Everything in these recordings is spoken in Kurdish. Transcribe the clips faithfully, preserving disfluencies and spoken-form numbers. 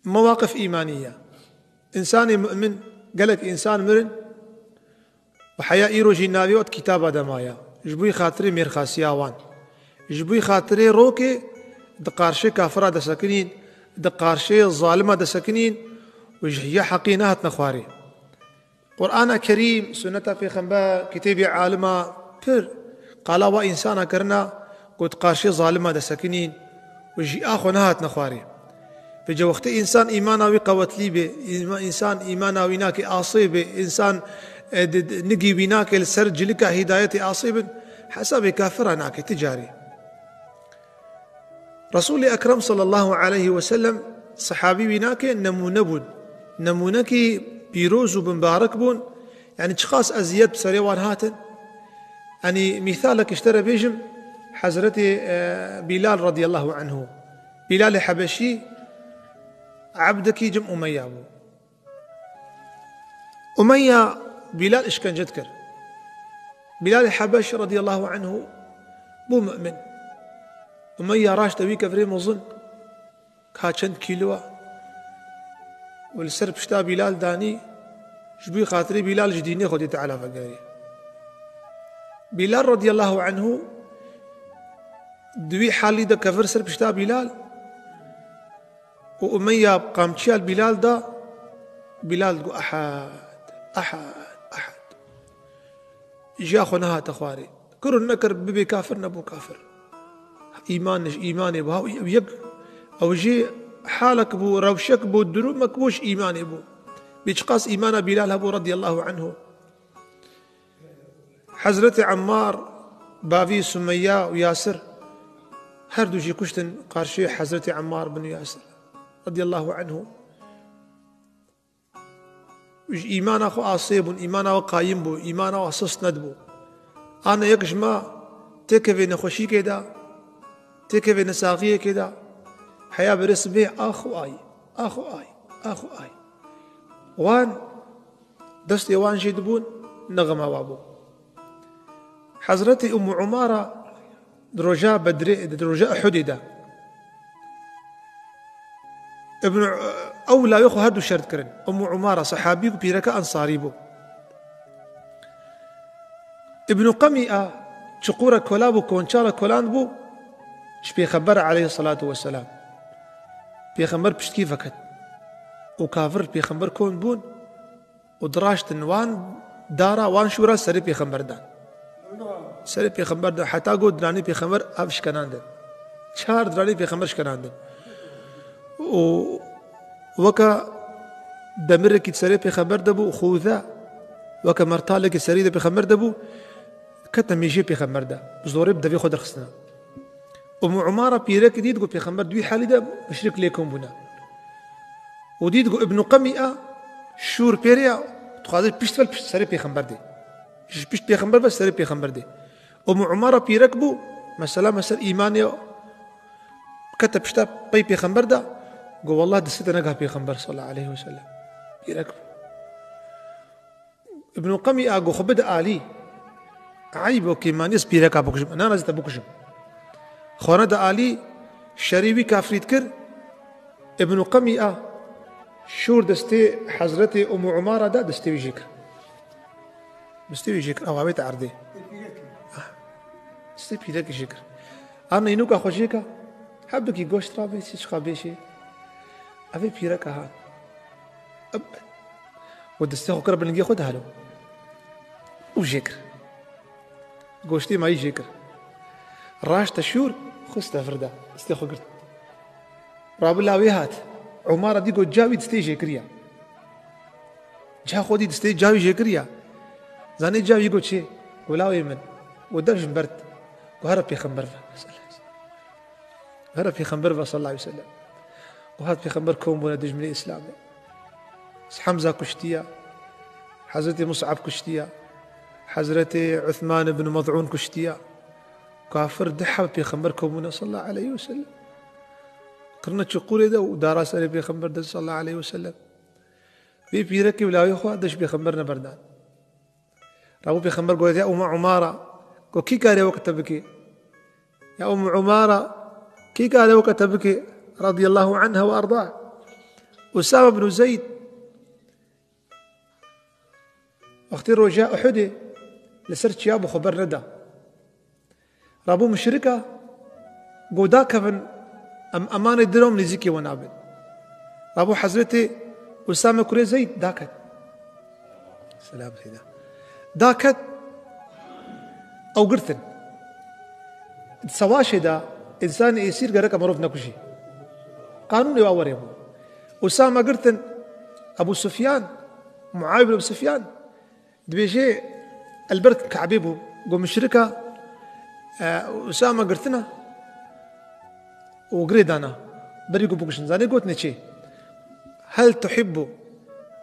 Mewaqif îmanî ye. Însanê mu'min, gelek însan mirin û heya îro jî navê wan di kitaba de maye. Ji bo xatirê mêrxasiya wan. Ji bo xatirê rokê di qarşê kafira de sekinîn, di qarşê zalima de sekinîn û ji ya heqê nehatine xwarê. Qur'ana Kerîm, Sunneta Pêxember, kitêbê alima pir qala wa însana kirina ku di qarşê zalima de sekinîn û ji a xwe nehatine xwarê. Vêca wextê însan îmana wî qewetlî bê, îma-, însan îmana wî nake asê bê, însan, e, di, di, nigî wî nake li ser cilika hîdayetê asê bin, hesabê kafira nake ti carî. Resûlê Ekrem sallallahu aleyhi ve sellem, sehabî wî nake nemûne bûn. Nemûnekî pîroz û bimbarek bûn. Yanî çiqas eziyet bi serê wan hatin. Yanî mîsalek ji te re bêjim, Hezretê, e, Bîlal radiyallahu anhu. Bîlalê Hebeşî ebdekî cem Umeyya bû. Umeyya Bîlal îşkence dikir. Bîlalê Hebeş radiyallahu anhu bû mu'min. Umeyya raşte wî kevirê mezin, ka çend kîlo e. Û li ser pişta Bîlal danî, ji bo xatirê Bîlal ji dînê Xwedê Teala vegerî. Bîlal radiyallahu anhu di wî halî de kevir ser pişta Bîlal. Û Umeyya qamçiya li Bîlal da, Bîlal digot, "Ehad, ehad, ehad." Ji ya xwe nehate xwarê. Kir û nekir, bibê kafir, nebû kafir. Îman ji îmanê bû. Ew yek, ew jî halek bû, rewşek bû, durûmek bû, ji îmanê bû. Bê çiqas îmana Bîlal hebû radiyallahu anhu. Hezretê Emmar, bavî Sumeyya û Yasir, her du jî kuştin qarşî Hezretê Emmar bin Yasir, radiyallahu anhu. Ji îmana xwe asê bûn, îmana xwe qayim bû, îmana xwe sist nedibû. Ana yek ji me têkevê nexweşîkê de, têkevê nesaxiyekê de, heya berê sibê ax û ay, ax û ay, ax û ay. Wan Destê wan jê dibûn, nexema wa bû. Hezretê Ummu Umara di roja Bedrê, di roja Uhudê de. Ibn, ew lawê xwe her du şer dikirin. Ummu Umara, sehabî bû, pîreke ensarî bû. Ibn Qemî'a, çiqûra kola bû, konçala kolan bû, ji Pêxember aleyhissalatu vesselam. Pêxember piştkî veket. Û kafir Pêxember kon bûn, û diraştin wan dara, wan şûra serê Pêxember dan. Serê Pêxember dan, heta got diranê Pêxember ev şkenandin. Çar diranê Pêxember şkenandin. Û weke demirekî serê Pêxember de bû, xûze, weke mertalekî serî de Pêxember de bû, kete mêjê Pêxember de. Bi zorê bi devê xwe derxistina. Umu Umara pîrek dît ku Pêxember di wî halî de muşrik lê kom bûne. Û dît ku Ibnu Qemî'a şûr pêrê ya, dixwaze pişt ve pişt serê Pêxember dê. Ji pişt Pêxember ve serê Pêxember dê. Umu Umara pîrek bû, mesela me ser îmanê kete pişta pey Pêxember de, got, "Wallah distê te negah Pêxember sallallahu aleyhi ve sellem." Pîrek bû. Ibnu Qemî'a got, "Xwe bide alî. Eyb o kêmanî ez pîreka bikujim. Nana ez te bikujim." Xwe neda alî, şerî wî kafirî dikir. Ibnu Qemî'a şûr destê Hezretê Umu Umara da, destê wî jê kir. Destê wî jê kir, ew avête erdê. Ah, destê pîrekê jê kir. An nînoka xwe jê ka, hebikî goşt rabê, çi çiqa bêşê. Ev ê pîreka ha. Eb-, û destê xwe kir bi lingê xwe de helo. Û jê kir. Goştê mayî jê kir. Raşte şûr, xiste vir de. Destê xwe girt. Rabila wê hat. Umara dî got, "Ca wî destê jê kiriya." Ca xwe dî destê ca wî jê kiriya. Zanê ca wî got çê? Got, "Lawê min." Got, "Dev ji min bert." Got, "Here Pêxember ve." Here Pêxember ve sallallahu aleyhi ve sellem. Got, hat Pêxember kom bûne dijminê Îslamê. Hemza kuştiya. Hezretê Mus'ab kuştiya. Hezretê Uthman ibn Maz'un kuştiya. Kafir di heb Pêxember kom bûne sallallahu aleyhi ve sellem. Kirine çuqurê de û dara serê Pêxember de sallallahu aleyhi ve sellem. Vê pîrekê û lawê xwe deş Pêxember neberdan. Rabû Pêxember gote, "Ya Umma Umara, go kî kare weke te bike? Ya Umma Umara, kî kare weke te bike?" Radiyallahu anha ve arda. Usame bin Zeyd, wextê roja Uhudê li ser çiya bû, xwe berneda. Rabû muşrika, got, "Dakevin, em emanê dirom nêzîkê we nabin." Rabû Hezretê Usame kurê Zeyd daket. Selam Seyda. Daket, ew girtin. Di sewaşê de însanê êsîr gereke mirov nekujî. Qanûnê wa werê bû. Usame girtin, Ebu Sufyan, Muawiye bin Ebu Sufyan, dibêje, elber Kabê bû, got, "Muşrika, e, Usame girtina û girê dana, berî ku bikuşin." Zanî gotine çi? "Hel tuhibbu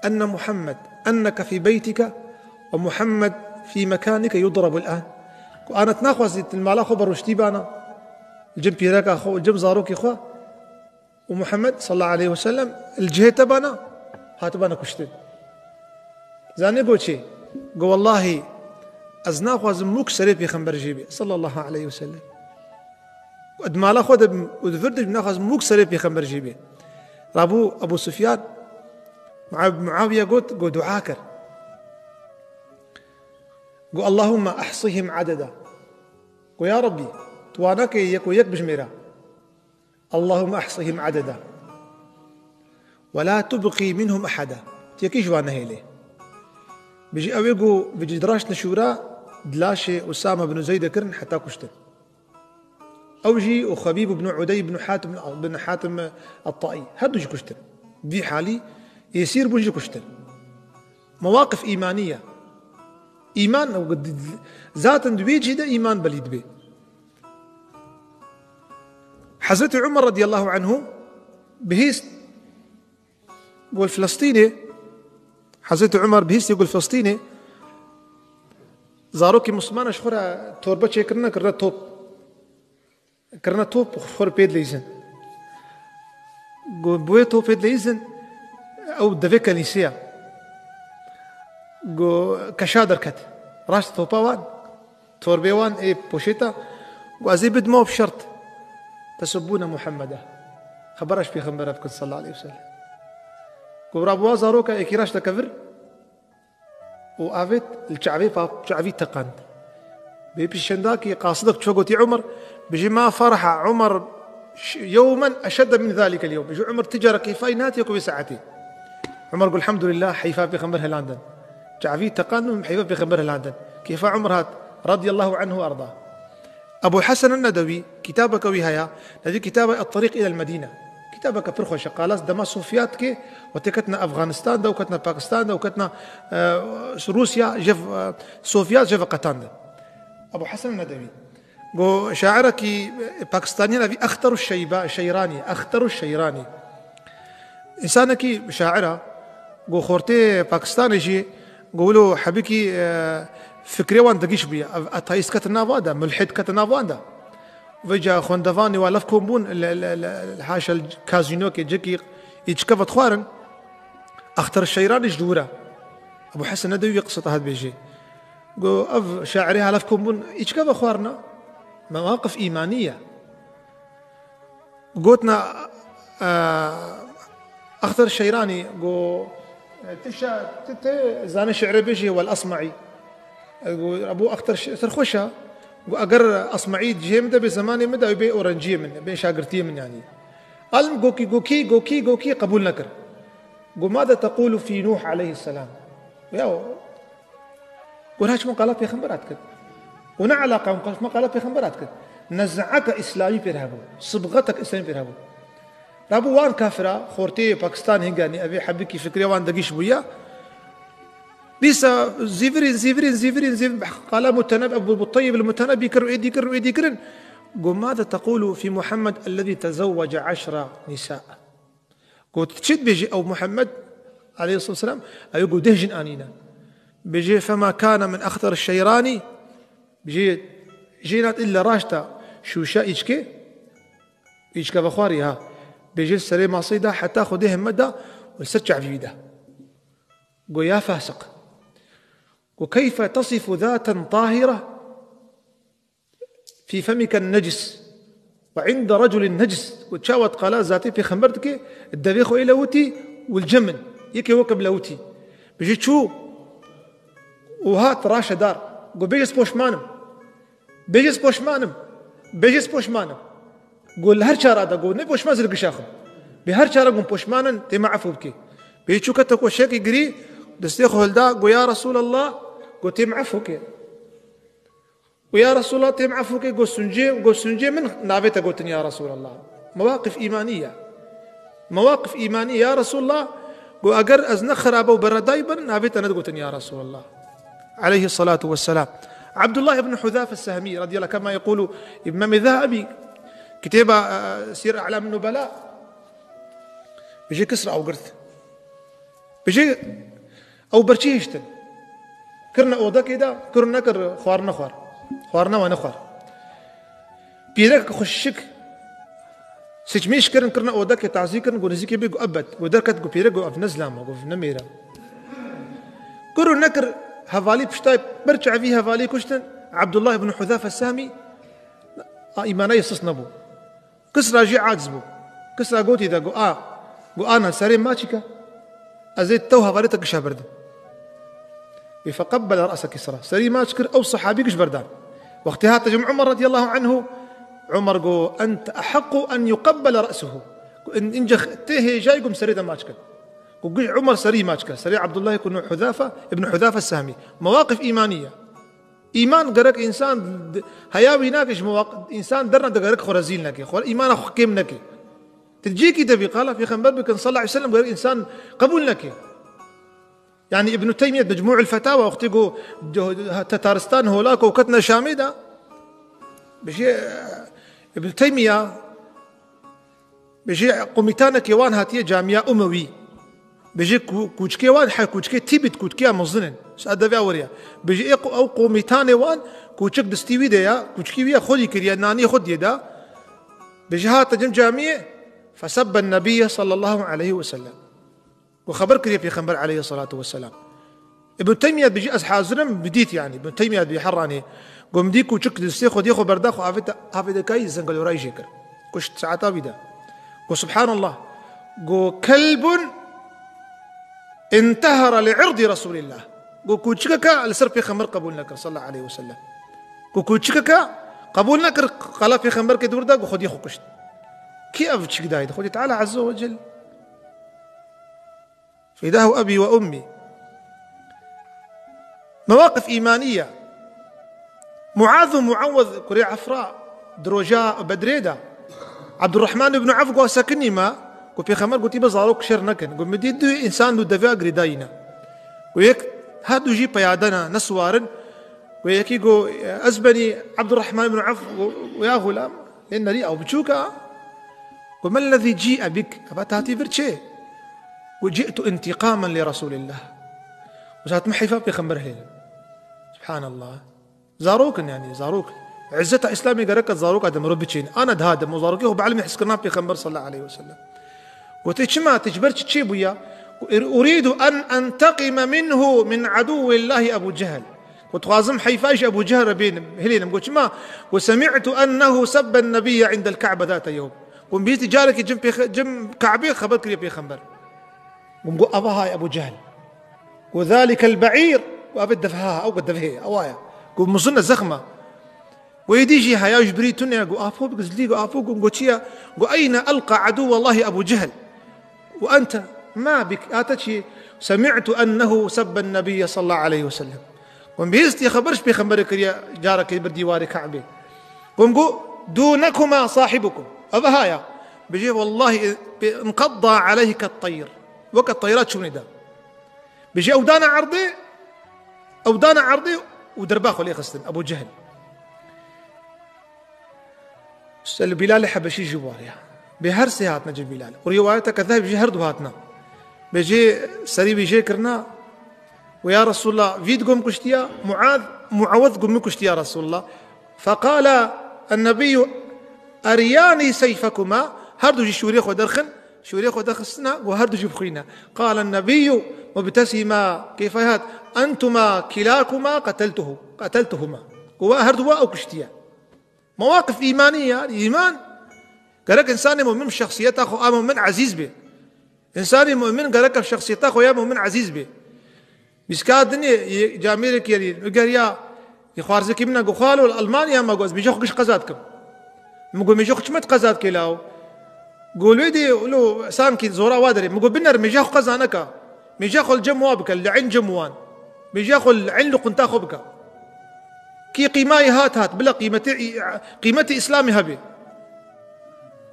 enne Muhammed, enneke fî beytike ve Muhammed fî mekanike yudrabul an." Ku ana tu naxwazî tu li mala xwe berûştî bana, li cem pîreka xwe û li cem zarokê xwe û Muhammed sallallahu aleyhi ve sellem li cihê te bana, hatibana kuştin. Zanî got çi? Got, "Wellahî ez naxwazim mûk serê pêxember jê bê sallallahu aleyhi ve sellem. Di mala xwe de bim û di vir de bim, naxwazim mûk serê pêxember jê bê." Rabû Ebu Sufyan, Muav-, Muawiye got, got, dua kir. Got, "Allahumma ahsihim adeda." Got, "Ya Rabbî, tu wana ke yek û yek bijmêre." "Allahumma ahsihim adeda. Ve la tubqi minhum ahada." Yekî ji wan nehêlê. Bijî ew ê ku vêcî diraştin şûra, di laşê Usame bin Zeydê kirin heta kuştin. Ew jî û Xebîb ibn Udey ibn Hatim bin Hatim At-Taî. Her du jî kuştin. Vî halî êsîr bûn jî kuştin. Mewaqif îmanî ye. Îman, zaten di wê cihê de îman belî dibe. Hezretî Umar radiyallahu anhu bihîst gol Filistînê, Hezretî Umar bihîstî gol Filistînê, zarokê Muslimana ji xwe re torbe çêkirine, kirine top. Kirine top, xwe pê dileyîzin. Got, "Bi wê topê dileyîzin, ew devê kenîsê ye." Got, "Keşa derket." Raşt topa wan, torbê wan ê poşêta. Got, "Ez ê bidime bi şert. Tesubbûne Muhammeda." Xebera ji pêxembera bikin sallallahu aleyhi ve sellem. Got, "Rabû wa zaroka êkî raşt deke vir." û avêt li çavê pa-, çavî teqand. Bê pîşendakî qasidek ço gotî Umar, bijî, "Ma faraha Umar ş-, yewmen eşedde min zalike l-yewm." Bijî Umar ti cara kêfayî nehatiye ku vê saetê. Umar got, "Elhamdulillah, heyfa pêxember hilandin." Çavî teqand û heyfa pêxember hilandin. Kêfa Umar hat, radiyallahu anhu arda. Ebu Hesen Nedewî, kitabeke wî heye, nedî kitaba At-Tariq ila l-Medîne. Kitabeke pir xweş e, qala dema Sovyet ke, wextê ketine Afganistan de û ketine Pakistan de û ketine, e, Rûsya, jev, e, Sovyet jev qetandin. Ebu Hesen Nedewî. Go şaîrekî Pakistaniyan evî Exteru Şeyba-, Şeyranî, Exteru Şeyranî. Însanekî şaîr e, go xortê Pakistanê jî, go wilo hebikî, e, fikrê wan digîş bûye. Ev ateîst ketin nav wan de, mulhîd ketin nav wan de. Vêca xwendevanê wa lev kom bûn, li, li, li, li haşa li kazînokê, cekî îçke vedixwarin. Exter Şeyranî ji dûr e. Ebu Hesen Nedewî qiseta hat bêjê. Go ev şaîrê ha lev kom bûn, îçke vexwarina. Mewaqif îmanî ye. Gotina, e, Exter Şeyranî, go, e, ti şa-, ti, ti zanê şi'rê bêjî wel Esmaî. E, go, Ebu Exter Ş-, Serxweş e. Go eger Esmaî cihê min de bê, zemanê min de, ew bê orenciyê min, bê şagirtiyê min yanî. Alim gokî, gokî, gokî, gokî qebûl nekir. Go, "Mâze teqûlu fî Nûh aleyhisselâm?" Ya, Got, "Hûn çima qala pêxember hat kir?" Û ne eleqa hûn qala, "Çima qala pêxember hat kir?" Nez'eke îslamî pêr hebû. Sibxetek îslamî pêr hebû. Rabû wan kafira, xortê Pakistan hinganî, evê hebikî fikrê wan digîş bûya. Dîsa zîvirîn, zîvirîn, zîvirîn, zîvirîn, qala Muteneb-, Ebu Tayyib el-Mutenebî kirin, êdî kirin, êdî kirin. Got, "Mâze teqûlu fî Muhammed ellezî tezewwece eşra nîsâ?" Got, "Çi dibêjî ew Muhammed aleyhisselatu vesselam? Ew got deh jin anîne." Bêjê, "Fema kana min Exter Şeyranî." Bêjê, "Jêna ille raşta şûşa îçkê, îçke vexwarî ha." Bêjê, "Serê maseyê da heta Xwedê heme da û li ser çavî wî da." Got, "Ya fasiq." Got, "Keyfe tesifu zaten tahire?" Fî femike necis. Ve inde reculin necis. Û çawa tu qala zatê pêxember dike, devê xwe êle witî, Û li cem min, yekê weke bi lewtî. Bijî çû û hat raşedar. Got, bêje ez poşman im. Bêje ez poşman im. Bêje ez poşman im. Got, li her çara de, got, ne poşman zir gişaxim. Bi her çara got, poşman in, tê me efû bike. Bê çû kete koşekî girî, destê xwe hilda, got, ya Resûlallah, got, tê me efû ke. Û ya Resûlallah, tê me efû ke, got, suncê, got, suncê min navê te gotin ya Resûlallah. Mewaqif îmanî ya. Mewaqif îmanî ya Resûlallah, got, eger ez ne xirabe û beredayî bin, navê te nedigotin ya Resûlallah. Aleyhi salatu vesselam. Abdullah ibn Hudhafe Sehmî radiyallahu anh, kema yekulu Îmamê Zehabî, kitêba, e, Sîr A'lam Nubela, bijê kisra ew girt. Bijê ew berçî hiştin. Kirine odekê de, kir û nekir, xwarine xwar. Xwarine we nexwar. Pîrek xweşik, siçmîş kirin, kirine odekê, tazî kirin, got nizîkê bê, got ebed. Got derket, got pîrek, got ev ne zilam e, got ne mêr e. Kir û nekir, hevalî piştay, berçî evî hevalî kuştin, Abdullah ibn Hudhafe Sehmî, a îmana yê sis nebû. Kisra jî aciz bû. Kisra gotî de, got, a, got, ana, serê maçî ke. Ez ê tew hevalê te gişa berdim. Wî feqebbele re'se Kisra. Serî maç kir, ew sehabî giş berdan. Wextê hate cem Umar radiyallahu anhu, Umar got, ente eheqqu en yuqebbele re'suhu. Got, in-, ince tê hêjayî got serê te maç kin. Got giş Umar serî maç kir. Serê Abdullah ibn Hudhafe, ibn Hudhafe Sehmî. Mewaqif îmanî ye. Îman gerek însan d-, heya wî nake ji mewaq-, însan derna de gerek xwe rezîl neke. Xwe îmana xwe kêm neke. Ti cîkî de vî qala Pêxember bikin sallallahu aleyhi ve sellem gerek însan qebûl neke. Yani Ibn Teymiyye Mecmu'ul Fetawa wextê ku Tataristan holak û ketine Şamê de, bijê Ibn Teymiyye Bijî komîtanekê wan hatiye Camiya Umewî. Bijî ku-, kûçikê wan he kûçikê Tîbit, kûçikê mezin in. Ji edevê weriya. Bijî ê qo-, ew komîtanê wan kûçik distî wî de ya, kûçikî wî ya xwedî kiriye, nanî xwediyê da. Bijî hate cem camiyê, fesebben nebiyye sallallahu aleyhi ve sellem. Ku xeber kiriye Pêxember aleyhissalatu vesselam. Ibn Teymiyye bijî ez hazir im, bidît yani. Ibn Teymiyye bi herranê. Ku min dî kûçik distê xwediyê xwe berda xwe avête, avête kayî zengelorayî jê kir. Kuşt saeta wî de. Ku subhanallah. Ku kelbun intehara li irdi Resulillah. Ku kûçikeke li ser Pêxember qebûl nekir sallallahu aleyhi ve sellem. Ku kûçikeke qebûl nekir qala Pêxember ke dûr da ku xwediyê xwe kuşt. Kî ev çik dayî? Xwedî Teala azze ve cel. Fîdahu ebî we ummî. Mewaqif îmanî ye. Muaz û Muawez kurê Efra di roja Bedrê de Abdurrahman ibn Avf got sekinî me, ku Pêxember gotî be zarok şer nekin. Got min dî du însan du devê girêdayî ne. Got yek her du jî peyade ne, ne siwar in. Got yekî got ez benî Abdurrahman ibn Avf, got ya xulam, lê nerî ew biçûk e. Got, "Mellezî cî'e bik?" Eva te hatî vir çê? Got, "Ci'tu intîqamen li Resûlillah." Got, "Hatime heyfa Pêxember hilêlim." Subhanallah. Zarok in yani, zarok. Îzzeta Îslamê gerek e zaroka de mirov biçîn. Ana diha de, û zarokê xwe bi ilmê hizkirina Pêxember sallallahu aleyhi ve sellem. Got, "Tê çima, tê ji ber çi çê bûya?" Got, "Urîdu en enteqime minhu min aduwwillahi Ebu Cehel." Got, "Dixwazim heyfa ji Ebu Cehel re bênim, hilênim." Got, "Çima?" Got, "Semi'tu ennehu sebben nebiyye indel Ka'be zate yewm." Got, "Bîstî carekî cim pêxe-, cim Ka'bê xeber kiriye Pêxember." Got, "Ava hay Ebu Cehel." Got, "Zalikel be'îr." Got, "Ev devha, ew got devhê, ewa ye." Got, "Mizin e, zexm e." Got, "Êdî jî heya ji birî tune." Got, "Apo bi gizlî." Got, "Apo." Got, got, "Çi ye?" Got, "Eyne elqa aduwallahi Ebu Cehel?" Got, "Ente ma bik, ate çi?" "Semi'tu ennehu sebben nebiyye sallallahu aleyhi ve sellem." Got, "Bihîstî xeber ji Pêxemberê kiriye, carekê bir dîwarê Ka'bê." Got, "Got, dûnekuma sahibukum." Ev ha ya. Bijê, "Wellahî, inqedda aleyke teyr." Weke teyra çûnê de. Bijê, "Ew dana erdê, ew dana erdê û derba xwe lê xistin." Ebu Cehil. Sel Bîlalê Hebeşî jî wariya. Bê her sê hatine cem Bîlal. Û rîwayeteke zehîf jî her du hatine. Bê jê serî wî jê kirina. Û ya Resulallah, vî digom kuştiya, Muaz, Muawez gom min kuştiya Resulallah. Feqala ennebiyyu eriyani seyfekuma. Her du jî şûrê xwe derxin. Şûrê xwe derxistina, got her du jî bixwîne. Qala ennebiyyu mubtesîma. Kêfa hat? Entuma kilakuma qeteltuhu. Qeteltuhuma. Got wa her du wa ew kuştiye. Mewaqif îmanî ya, îman. Gerek însanê mumin şexsiyeta xwe a mumin ezîz be. Însanê mu'min gerek ev şexsiyeta xwe ya mu'min ezîz bê. Bîska dinê yê camêrek yerî, geriya, yê xwarzekî min e, got, "Xalo, li Almanya me got, ez mêja xwe giş qeza dikim." Min got, "Mêja xwe çima tu qeza dikê law?" Got, "Lê dê, lo, sankî zora wa derê." Min got, "Biner, mêja xwe qeza neke. Mêja xwe li cem wa bike, li eyn cem wan. Mêja xwe li eyn luqunta xwe bike." Kî qîmayê hat hat, bila qîmetê, qîmetê Îslamê hebe.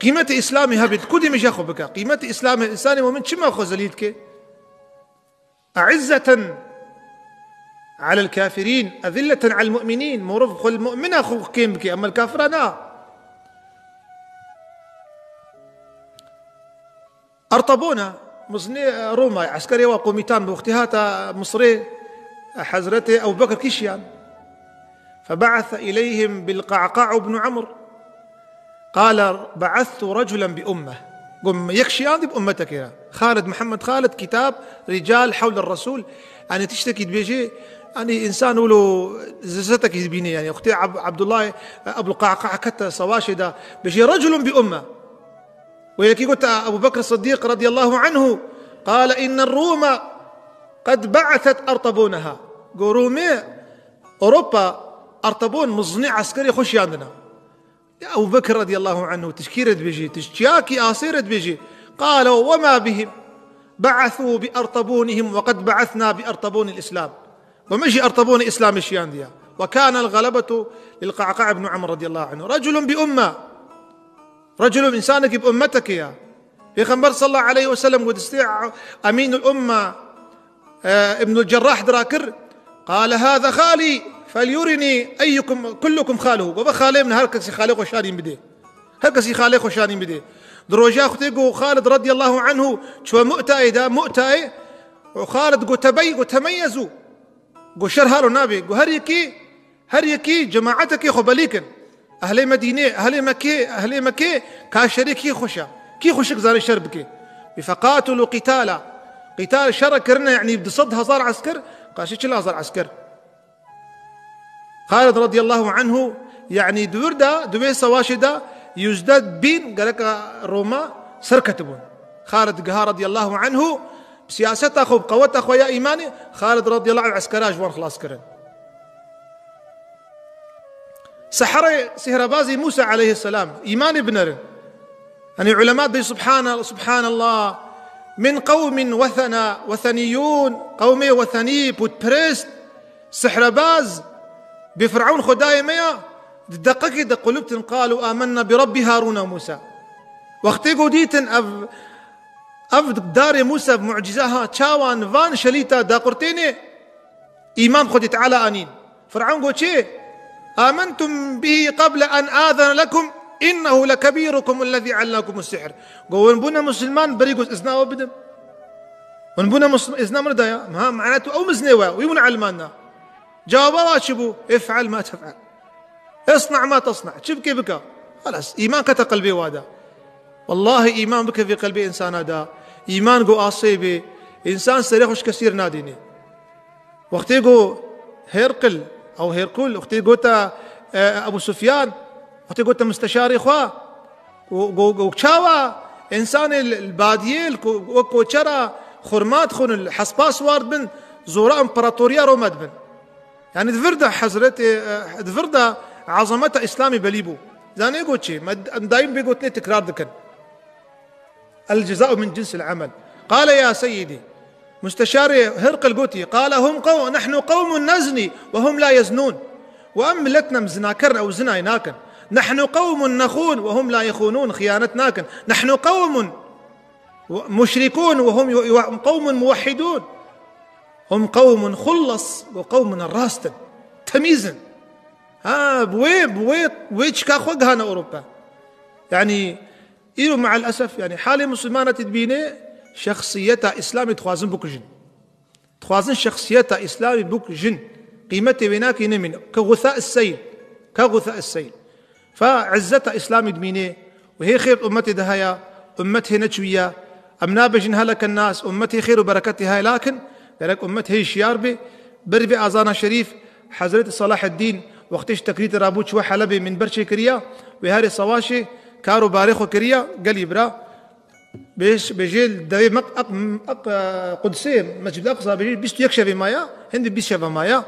Qîmetê Îslamê hebe, tu kudê mêja xwe bike. Qîmetê Îslamê, însanê mu'min çima xwe zelîl dike? أعزة على الكافرين، أذلة على المؤمنين. Meriv xwe li mu'mina xwe kêm bike, ema li kafira na. Artabona, mizinê Roma, eskerê wa komîtan bi wextî hata Misrê, Hezretê Ebu Bekir kîşiyan. فبعث إليهم بالقعقاع بن عمرو. قال: بعثت رجلا بأمة. Got, yek şiyandî bi ummetekê re. Xalid, Mihemed Xalid, kitab Rical Hewle Resul. Yanî tiştekî dibêjê, yanî însan wilo zizetekî dibîne. Yanî wextê Ab-, Abdullah, Ebul Qa'qa kete savaşê de. Bêjê, رجل بأمة. Û yekî got, Ebu Bekir Siddiq radiyallahu anhu, قال: إن الروم قد بعثت أرطبونها. Got, Rûmê, Ewropa, Artabon, mizinê eskerê xwe şiyandina. Ya Ebu Bekir radiyallahu anhu, tişkî re dibêjî, tiştiyakî asê re dibêjî. قال: وما بهم، بعثوا بأرطبونهم وقد بعثنا بأرطبون الإسلام. Got, me jî Artabonê Îslamê şiyandiya. وكان الغلبة للقعقاع بن عمرو رضي الله عنه. رجل بأمة. رجل، însanekî bi ummetekê ya. Pêxember sallallahu aleyhi ve sellem got, destê Emînul Umme, e, Îbnul Cerrah dira kir. قال: هذا خالي فليرني أيكم، كلكم خاله. Got, ve xalê min, her kesî xalê xwe şanî bide. Her kesî xalê xwe şanî bide. Di roja xwe tê got Xalid radiyallahu anhu çûye Mu'tayê de, Mu'tayê. Û Xalid got, tebey-, got, temeyyezu. Got, şer halo nabe. Got, her yekî Her yekî cemaetekê xwe belî kin. Ehlê Medînê, ehlê Mekê, ehlê Mekê ka şerê kî xweş e. Kî xweşik zane şer bike. Bi fekatilu qîtala. Qîtal şer kirine, yanî bi du sed hezar esker, qarşî çil hezar esker. Xalid radiyallahu anhu, yanî di wir de, di wê savaşê de yüzde bin gereka Roma ser ketibûn. Xalid giha radiyallahu anhu, bi siyaseta xwe, bi qeweta xwe ya îmanê, Xalid radiyallahu anh eskera ji wan xilas kirin. Seherê, sihrebazê Musa aleyhisselam, îmanê binerin. Hani ulema dê, Subhana-, Subhanallah, min qewmin wethena, wetheniyyûn, qewmê wethenî, putperest, sihrebaz, bi Firavun xwedayê me ya, di deqekê de qulibtin, qalu amenna bi Rabbi Harûna Musa. Wextê ku dîtin ev Ev darê Musa bi mucîze ha, çawan van şelîta daqurtênê, îman bi Xwedê Teala anîn. Firavun got, çi? آمنتم به قبل أن آذن لكم إنه لكبيركم الذي علمكم السحر. Got, hûn bûne musulman, berî ku ez izna we bidim. Hûn bûne mus-, izna min daya. Ha, mana tu ew mizinê we, wî hûn elmanna. Cewaba wa çi bû? افعل ما تفعل. اصنع ما تصنع. Çi bike bike. Xelas, îman kete qelbê wa de. Wellahî îman bikeve qelbê însana de. Îman ku asê bê, însan serê xwe ji kesî re nadîne. Wextê ku Hêrqil, ew Hêrkul, wextê gote, e, Ebu Sufyan, wextê gote musteşarê xwe, ku, ku, ku çawa însanê li, li badiyê, li ko-, wek koçera xurma dixwin, li hespa siwar dibin, zora împaratoriya Roma dibin. Yani di vir de hezretê, e, di vir de ezameta Îslamê belî bû. Zanê got çi? Me, em daîm vê gotinê tekrar dikin. الجزاء من جنس العمل. قال يا سيدي. Musteşarê Hirqil gotî, قال هم قو-، نحن قوم نزني وهم لا يزنون. Wa em milet ne, em zinaker ne, ew zinayê nakin. نحن قوم نخون وهم لا يخونون. Xiyanet nakin. نحن قوم مشركون وهم ي-، ي-، قوم موحدون. هم قوم خلص وقوم rast in. Temîz in. Ha, bi wê, bi wê, wê çika xwe gihane Ewropa. Yani, îro me'el esef, yani, halê misilmana tu dibîne, şexsiyeta Îslamê dixwazin bikujin. Dixwazin şexsiyeta Îslamê bikujin. Qîmetê wê nake, nemîne. Ke gusa seyl. Ke gusa seyl. Fa izzeta Îslamê dimîne û hê xêr ummetê de heye, ummet hê neçûye. Em nabêjin heleke nas, ummet hê xêr û bereketê heye, lakin gerek ummet hê şiyar be. Berî vê azana şerîf, Hezretî Selaheddîn wextê ji Tekrîtê rabû çûye Helebê, mînber çêkiriye, wê herê sewaşê kar û barê xwe kiriye, gelî bira. Bêj-, bêjê li devê Mek-, Ak-, Ak-, Qudsê, Mescid Aqsa bêjê bîst û yek şevê maya, hindî bîst şeva maya.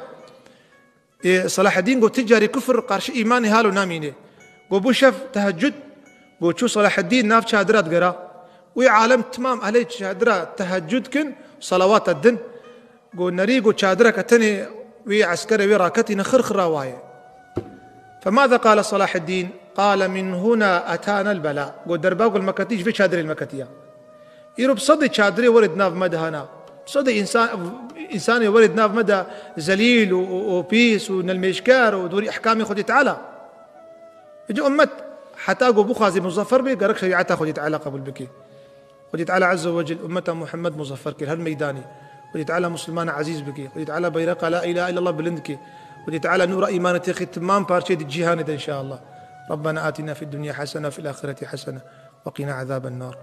Ê, Selaheddîn got, ti carî kufr qarşî îmanê halo namînê. Got, bû şev tehecud, got, çû Selaheddîn nav çadira digera. Wî alem timam ehlê çadira tehecud kin, salawata din. Got, nerî, got, çadireke tenê wî eskerê wî raketîne xir xira wayê. فماذا قال صلاح الدين؟ قال: من هنا أتانا البلاء. Got, derba ku li me ketî ji vê çadirê li me ketiye. Îro bi sedê çadirê werê di nav me de hana. Bi sedê însan, însanê werê di nav me de zelîl û, û, û pîs û nelmêjker û di werî ehkamê Xwedê Teala. Îca ummet heta ku bixwazî muzaffer bê, gerek şerîeta Xwedê Teala qebûl bike. Xwedê Teala Azze ve Cel ummeta Muhammed muzaffer kir her meydanê. Xwedê Teala Muslimana ezîz bike. Xwedê Teala beyreqa la ilahe illallah bilind ke. Xwedê Teala nûra îmanê têxî timam parçeyê di cîhanê de inşallah. ربنا آتنا في الدنيا حسنة وفي الآخرة حسنة وقنا عذاب النار.